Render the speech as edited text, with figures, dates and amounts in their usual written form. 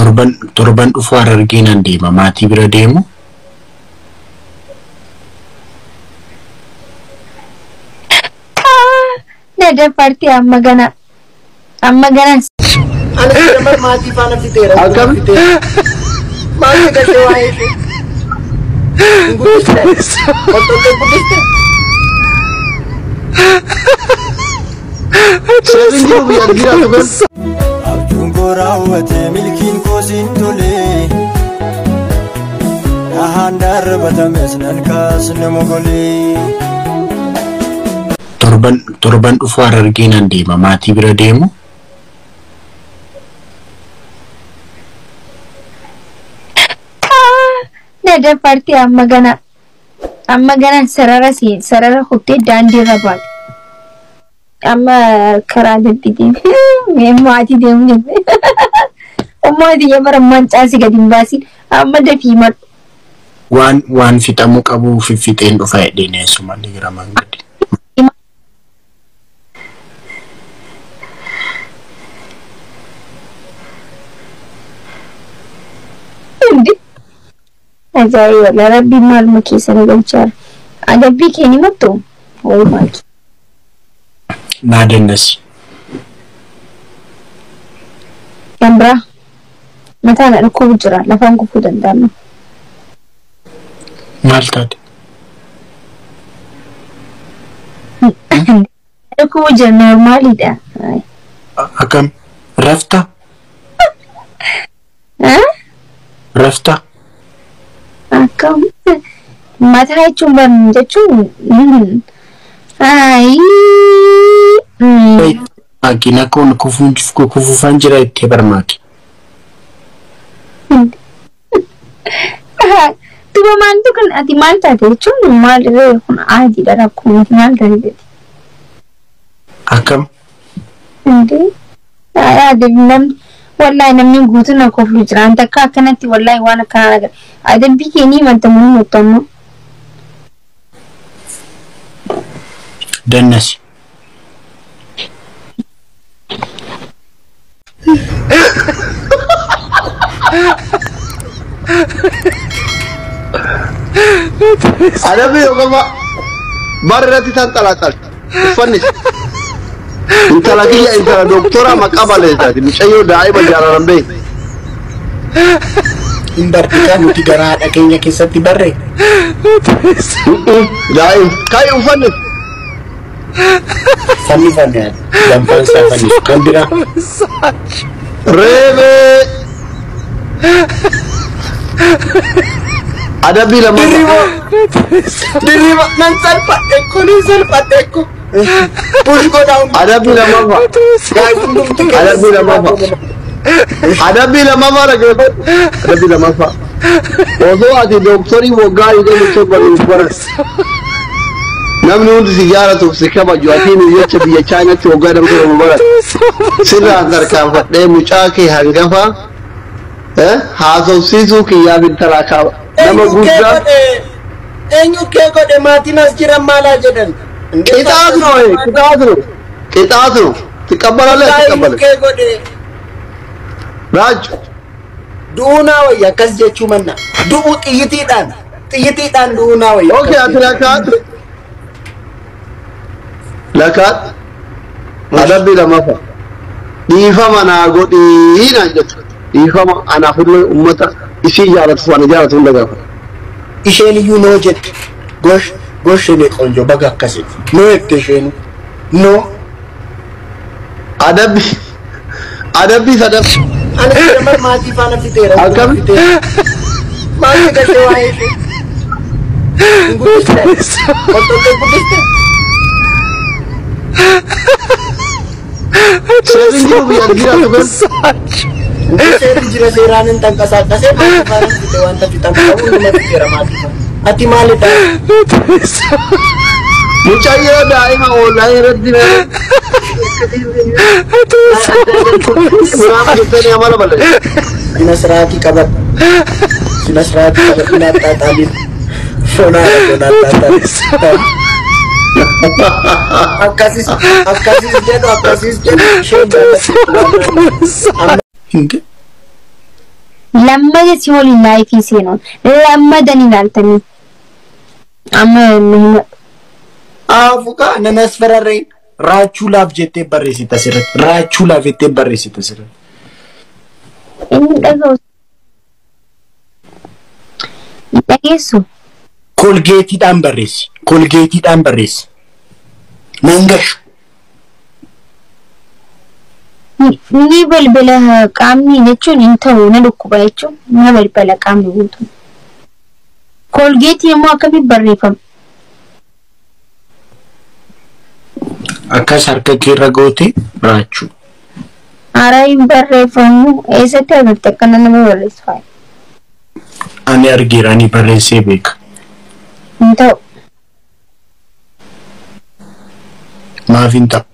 Torban dhufu Harargee nan deema. Maatii bira deemu. Na dafarti amma gana. Amma gana. Ani jamar maatii faana fixeera. Akkam? Maal gashee waa'ee ishee? Hin guddiste. Qottottee guddiste. Seerri jiru biyya jiraatu kan. Abjuun koo raawwate milkiin koo siin tole. Dhahaan darbatames nan kaasne mogolee. Torban dhufu Harargee nan deema. Maatii bira deemu. Na dafarti amma gana. Amma gana sarara sarara kuttee daandii irra baate. Amma karaa gadi deemu. Maatii deemu jette. Ummati ya bara mancaasi gadi hin baasin. Amma dafii madhu. Waan fixamuu qabu fiffixeen dhufa jedheen eessumallee gara mangadi. Hundi. Ajaa'iba! Rabbiin maaluma keessa na galchaara. Adabbii kee ni mattu? Oh my. Naa dannasi. Kan biraa mataa na dhukkubu jira. Lafaan kufuu danda'ama. Maal taate? Dhukkubu jira normaaliidha. Akkam? Rafta? Rafta? Akkam? Mataa jechuun barnu jechuun ayii. Maakina kun kufuufan jira itti barmaaki. Tuba maaltu kan ati maal taate jechuun maal irree kun adiidha rakkoo miti maal taate jetti. Akkam? Hundee namni wallahi namni guutuun na koflu jira. Anta akka akkanatti wallahi waan akkanaa agarra. Adabbii kee ni himanta moo hin himtu ammoo? Dannasi. Adabbii yookaan bara irratti tan xalaaxal uffanni intala kiyya intala doktora maqaa balleessaati mucayyoo daa'ima jaalalan beeku. Hin barsiisaa nuti gara haadha keenya keessatti barre. Daa'ima kayi uffanni. Fannifame danfaan isaa fannisu kan biraa. Reebee. Adabbii lammaffaa. Dirriba nan salphadhe kuni salphadhe ko. Push godhaa. Adabbii lammaffaa. Adabbii lammaffaa. Adabbii lammaffaa dhaggeeffadhu. Adabbii lammaffaa. Osoo ati dooktorii waggaa 27 nuuf baratte. Namni hundi si jaalatuuf si kabaju ati nu jecha biyya Chaayinaatti waggaa 27 baratte. Sirraan tarkaanfadhee mucaa kee hangafa haasofsiisuu kiyyaaf intalaa kaaba. Nama guddaa. Eenyu kee godhe maatiin as jiran maalaa jedhan? Qixaatu noo qixaatu qixaatu tiqabbalale tiqabbale. Eenyu kee godhe? Raaju. Du'uu naa wayya akkas jechuu manna. Du'uu xiyyitiidhaan du'uu naa wayya. Okay ati lakkaatu. Lakkaatu. Adabbii lammaffaa. Dhiifama naa godhii naan jettu. Dhiifama anaaf illee uummata isii jaalatu ani jaalatu hunda gaafa. Isheen iyyuu noo jette. Gosh gosh isheen qoonjoo baga akkasitti. Noo jette isheen. Noo. Adabbii adabbii sadaffaa. Ani jamar maatii faana fixeera. Akkam? Maal gashee waa'ee ishee? Hin guddiste. Qottottee guddiste. Seerri jiru biyya jiraatu kan. Seerri jira seeraan hin tanqasaaqasee maatii faana fixe wanta fixan qabu hunduma fixeera maatii faana. Ati maalidha? Mucayyoo daa'ima oolaa irratti jettanii amala balleessa. Sina siraatii qabadhu. Sina siraatii qabadhu na xaaxaaliin. Fonaadha fonaa xaaxaaliin. Akkasis akkasis jedhu isheen jaallattu. Hindi. Lammada si waliin laayifii seenuun lammada ni ilaaltanii. Amma nu hima. Aafukaa nan asfararreen raachuu laaf jettee barreessita asirratti. Raachuu laaf jettee barreessita asirratti. Inni dhaga'u. Hin dhageessu. Kolgeetiidhaan barreessi. Kolgeetiidhaan barreessi. Nan gashu. Ni balbala qaamni jechuun hin ta'u, na dhukkuba jechuun na balbala qaamni guutuun. Kolgeetii immoo akkamitti barreeffama? Akkas harka keerra goote raachuu. Haaraa hin barreeffamu, eessatti agarte akkana nama barreessu faaya? Ani argeera, ani barreessee beeka. Hin ta'u. Maaf hin ta'u?